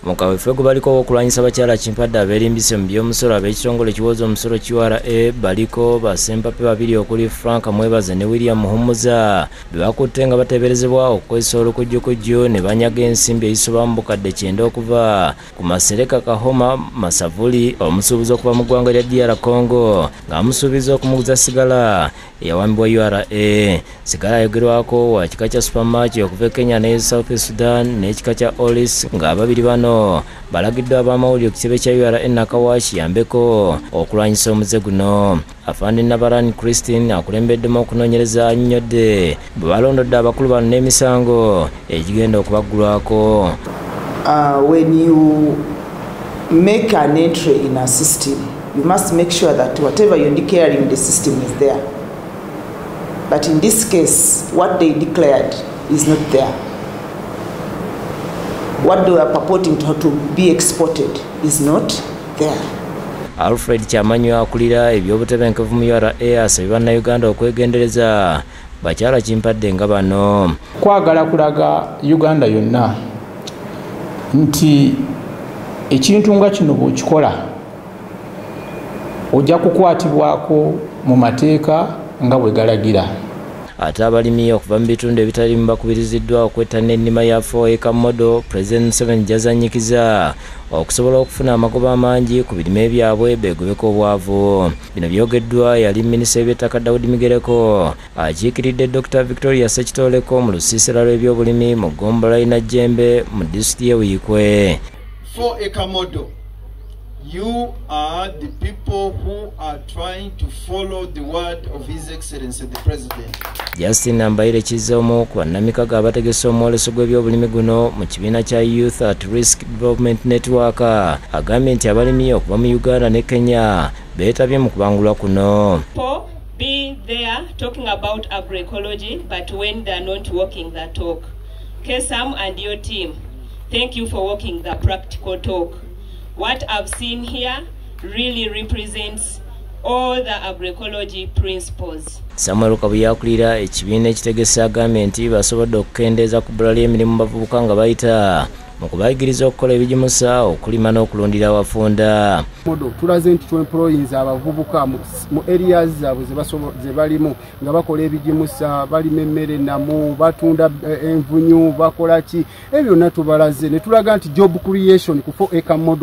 Mu kaweefube gwe baliko okulwanyisa bakyala Kimpadde abeerimbise mu by'omusolo, ab'ekitongole ekiwooza omusolo QRA baliko basempape babiri okuli Frank Mwebaze ne William Muhumuza be bakutte nga bateeberezebwa okukozesa olukujjukujju ne banyaga ensimbi ezisoba mu bukadde 90 okuva ku Masereka Kahoma Masavuli, omusuubuzi okuva mu ggwanga lya DR Congo, ng'amusuubiza okumuguza sigala eyawambibwa URA. Sigala ayogerwako wa kika kya Supermatch okuva e Kenya ne South Sudan n'ekika kya Olis, ng'ababiri bano balagiddwa ab'amawulire ku kitebe kya URA Nakawa kiyambeko okulwanyisa omuze guno. Afande Nabaran Christine akulembeddemu okunoonyereza annyonnyodde bwe balondodde abakulu bano n'emisango egigenda okubaggulwako. When you make an entry in a system, you must make sure that whatever you're declaring the system is there. But in this case, what they declared is not there. What they were purporting to be exported is not there. Alfred Kyamanyo akulira ebyobutebenkevu mu URA asabye bannayuganda okwegendereza bakyala Kimpadde nga bano. Kwagala kulaga Uganda yonna nti ekintu nga kino bw'okikola ojja kukwatibwako mu mateeka nga bwe galagira. Ate abalimi okuva mu bitundu ebitalimu bakubiriziddwa okwettanira ennima ya 4 acre model President Museveni gy'azannyikiza okusobola okufuna amagoba amangi ku birime byabwe beegobeko obwavu. Bino byogeddwa yali minisita w'ebyettaka Daudi Migereko akiikiridde Dr Victoria Ssekitoleko mu lusiisira lw'ebyobulimi mu ggombolola y'e Najjembe mu disitulikiti y'e Buikwe. 4 acre model. You are the people who are trying to follow the word of His Excellency the President. Justin Nambayire Kizza, omu ku bannamikago abategese omwoleso gw'ebyobulimi guno mu kibiina kya Youth at Risk Development Network, agambye nti abalimi okuva mu Uganda ne Kenya beetabye mu kubangulwa kuno. People be there talking about agroecology, but when they're not walking the talk. Kesam and your team, thank you for walking the practical talk. What I've seen here really represents all the agroecology principles. Samuel Kabuya akulira ekibiina ekitegese agambye nti basobodde okukendeeza ku bbula ly'emirimu mu bavubuka nga bayita mu kubayigiriza okukola ebigimusa, okulima n'okulundira awafunda. Model tulaze nti twemployinza abavubuka mu areas zaabwe ze balimu nga bakola ebigimusa, balima emmere namu, batunda envunyu, bakola ki, ebyo byonna tubalaze ne tulaga nti job creation ku 4 acre model.